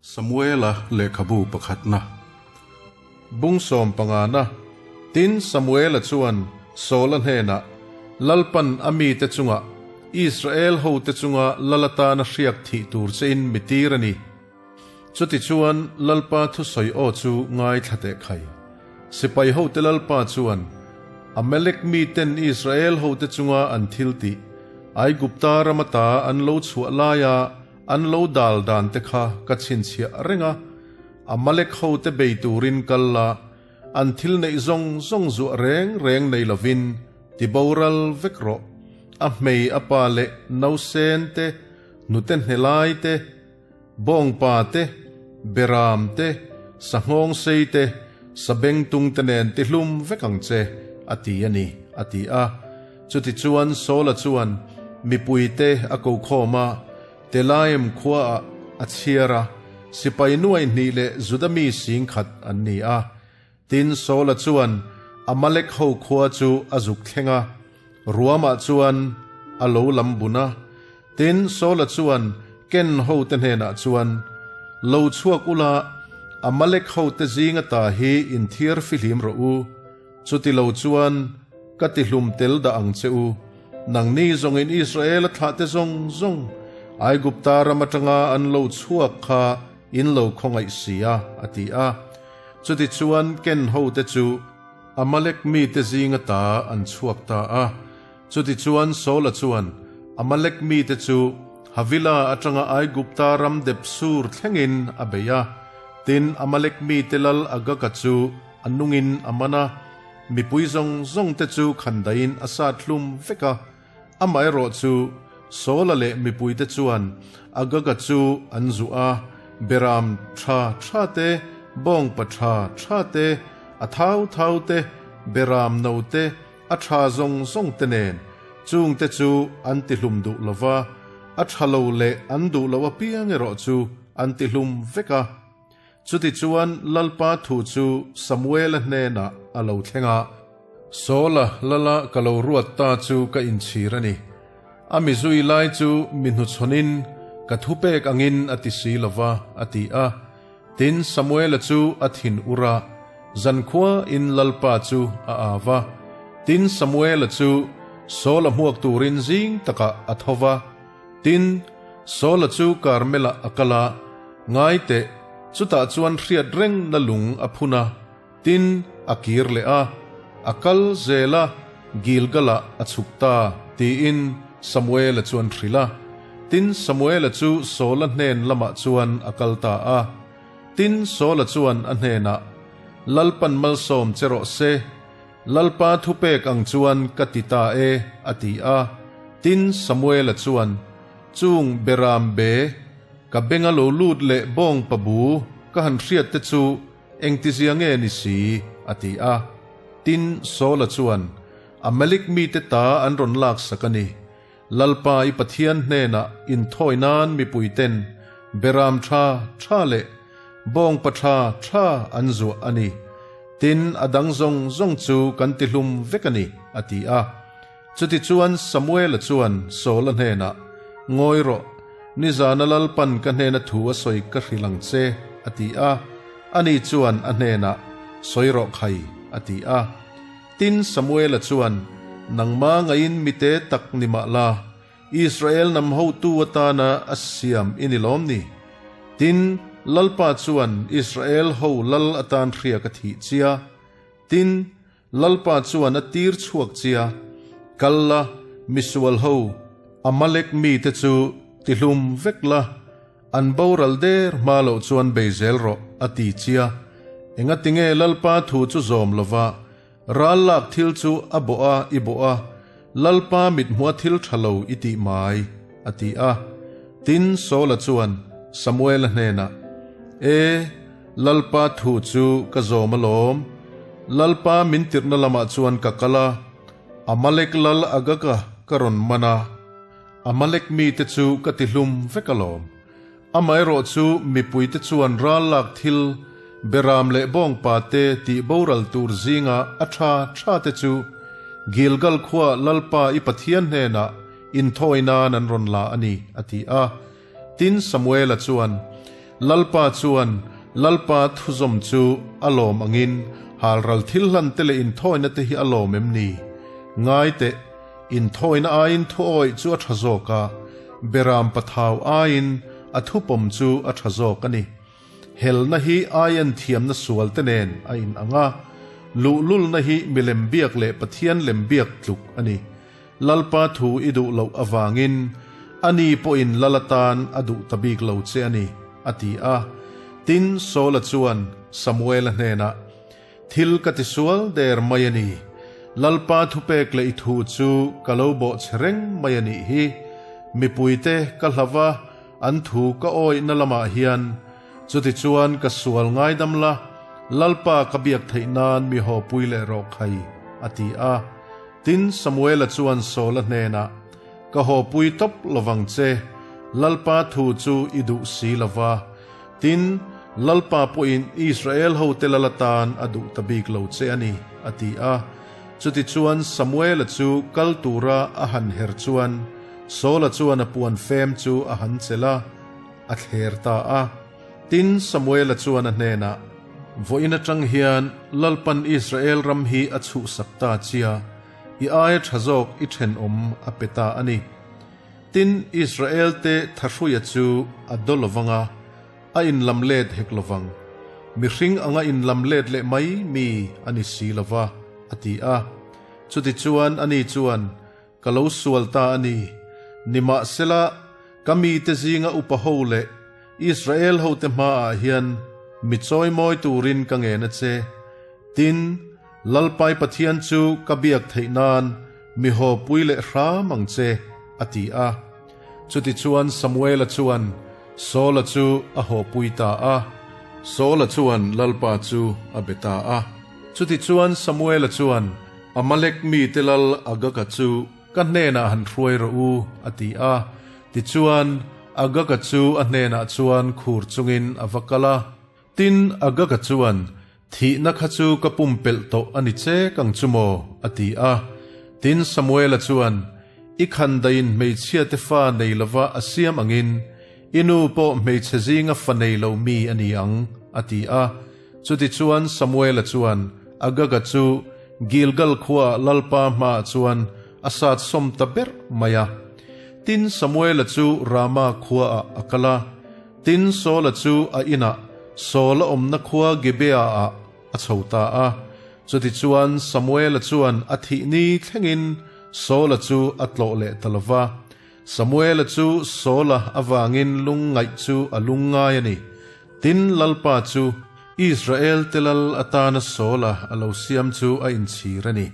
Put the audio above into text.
Samuela lehkhabu pakhatna. Bung sawm pangana, Tin, Samuela chuan Saula hnenah, Lalpan a mite chungah, Israel hote chunga lal atana hriak thih tur chein mi tir a ni. Chutichuan Lalpa thusawi aw chu ngaithla teh khai. Sipai hote Lalpa chuan, Amalek miten Israel hote chunga an thil tih, Aigupta ram ata an lo chhuah laia an lo dal dan te kha ka chhinchhiah reng a, Amalek hote bei turin kal la, an thil neih zawng zawng zuah reng reng nei lovin ti boral vek rawh. A hmei a pa leh nausen te, hnute hnelai te, Bawngpa te, Beram te, Sanghawng sei te, Sabengtung te nen ti hlum vek ang che, a ti a ni, a ti a. Chutichuan Saula chuan mipuite a ko khawm a, Telaim khuaah a chhiar a, sipai nuai hnih leh Juda mi 10,000 an ni a. Tin, Saula chuan Amalek ho khua chu a zuk thleng a, ruamah chuan a lo lam bun a. Tin, Saula chuan Ken hote hnenah chuan, Lo chhuak ula, Amalek hote zinga ta hi inthiar fihlim rawh u, chuti lo chuan ka tihlum tel dah ang che u. Nangni zawngin Israela thlahte zawng zawng Aigupta ram atanga an lo chhuak kha in lo khawngaih si a, a ti a. Chutichuan Ken hote chu Amalek mite zinga ta an chhuak ta a. Chutichuan Saula chuan Amalek mite chu Havila atanga Aigupta ram dep sur thlengin a bei a. Tin, Amalek mite lal Agaga chu a nungin a man a, mipui zawng zawngte chu khandaiin a sat hlum vek a. Amaherawh chu, Saula leh mipuite chuan Agaga chu an zuh a, Beram tha tha te, bawngpa tha tha te, a thau thau te, beram no te, a tha zawng zawng te nen, chungte chu an tihlum duh lo va, a tha lo leh an duh loh apiang erawh chu an tihlum vek a. Chutichuan Lalpa thu chu Samuela hnenah a lo thleng a. Saula lala ka lo ruat ta chu ka inchhir a ni. A mi zui lai chu mi hnuchhawnin ka thupek angin a ti si lo va, a ti a. Tin, Samuela chu a thin ur a, zankhua in Lalpa chu a au va. Tin, Samuela chu Saula hmuak turin zing takah a tho va. Tin, Saula chu Karmelah a kal a, Ngai teh, chutah chuan hriat reng na lung a phun a, tin, a kir leh a, a kal zel a, Gilgalah a chhuk ta, tiin Samuela chuan hrilh a. Tin, Samuela chu Saula hnen lamah chuan a kal ta a. Tin, Saula chuan a hnenah, Lalpan malsawm che rawh se, Lalpa thupek ang chuan ka ti ta e, a ti a. Tin, Samuela chuan, Chung Beram be, ka benga lo lut leh bawng pa bu ka han hriat te chu engtizia nge ni si? a ti a. Tin, Saula chuan, Amalek mite ta an rawn laksak a ni. Lalpa i Pathian hnenah inthawi nan mipuiten Beram tha tha leh bawngpa tha tha an zuah a ni. Tin, a dang zawng zawng chu kan tihlum vek a ni, a ti a. Chutichuan Samuela chuan Saula hnenah, Ngawi rawh, nizana Lalpan ka hnena thu a sawi ka hrilh ang che, a ti a. Ani chuan a hnenah, Sawi rawh khai, a ti a. Tin, Samuela chuan, Nangma ngaiin mite tak ni mah la, Israel hnam hotu atana a siam i ni lawm ni? Tin, Lalpa chuan Israel ho lal atan hriak a thih chia. Tin, Lalpa chuan a tir chhuak chia, Kal la, misual ho, Amalek mite chu tihlum vek la, an boral der hma loh chuan bei zel rawh, a ti chia. Engatinge Lalpa thu chu zawm lova, ral lak thil chu a bawh a i bawh a, Lalpa mithmuha thil tha lo i tih mai, a ti a. Tin, Saula chuan Samuela hnenah, E, Lalpa thu chu ka zawm alawm. Lalpa min tirhna lamah chuan ka kal a, Amalek lal Agaga ka rawn man a, Amalek mite chu ka tihlum vek alawm. Amaherawh chu mipuite chuan ral lak thil, Beram leh bawngpa te tih boral tur zinga a tha tha te chu Gilgal khua Lalpa i Pathian hnenah inthawi nan an rawn la a ni, a ti a. Tin, Samuela chuan, Lalpa chuan Lalpa thuzawm chu a lawm angin halral thil hlan te leh inthawina te hi a lawm em ni? Ngai teh, inthawina aiin thuawih chu a tha zawk a, beram pathau aiin a thupawm chu a tha zawk a ni. Helna hi aian thiamna sual te nen a in ang a, luhlulna hi milem biak leh Pathian lem biak tluk a ni. Lalpa thu i duh loh avangin ani pawhin lal atan a duh ta bik lo che a ni, a ti a. Tin, Saula chuan Samuela hnenah, Thil ka ti sual der mai a ni. Lalpa thupek leh i thu chu ka lo bawhchhe reng mai a nih hi. Mipuite ka hlauh a, an thu ka awihna lamah hian chutichuan ka sual ngaidam la, Lalpa ka biak theih nan mi hawpui leh rawh khai, a ti a. Tin, Samuela chuan Saula hnenah, Ka hawpui tawp lovang che, Lalpa thu chu i duh si lo va. Tin, Lalpa pawhin Israel hote lal atan a duh ta bik lo che a ni, a ti a. Chutichuan Samuela chu kal tura a han her chuan Saula chuan a puan fem chu a han chelh a, a thler ta a. Tin, Samuela chuan a hnenah, Vawiin atang hian Lalpan Israel ram hi a chhuhsak ta chia, i aia tha zawk i thenawm a pe ta a ni. Tin, Israelte thahruia chu a daw lovang a, a inlam let hek lovang. Mihring anga inlam let leh mai mi a ni si lova, a ti a. Chutichuan ani chuan, Ka lo sual ta a ni. Nimahsela, ka mite zinga upa ho leh Israel hote hmaah hian mi chawimawi turin ka ngen a che. Tin, Lalpai Pathian chu ka biak theih nan mi hawpui leh hram ang che, a ti a. Chutichuan Samuela chuan Saula chu a hawpui ta a. Saula chuan Lalpa chu a be ta a. Chutichuan Samuela chuan Amalek mite lal Agaga chu ka hnenah han hruai rawh u, a ti a. Tichuan, Agaga chu a hnenah chuan khur chungin a va kal a. Tin, Agaga chuan, Thihna kha chu ka pumpelh tawh a ni chek ang chu maw? a ti a. Tin, Samuela chuan, I khandaiin hmeichhiate fa nei lova a siam angin, i nu pawh hmeichhe zinga fa nei lo mi a ni ang, a ti a. Chutichuan Samuela chuan Agaga chu Gilgal khuaah Lalpa hmaah chuan a sat sawm ta ber mai a. Tin, Samuela chu Rama khuaah a kal a. Tin, Saula chu a inah Saula awmna khua Gibeah-ah a chho ta a. Chutichuan Samuela chuan a thih ni thlengin Saula chu a tlawh leh ta lo va. Samuela chu Saula avangin lungngaih chu a lungngai a ni. Tin, Lalpa chu Israel te lal atana Saula a lo siam chu a inchhir a ni.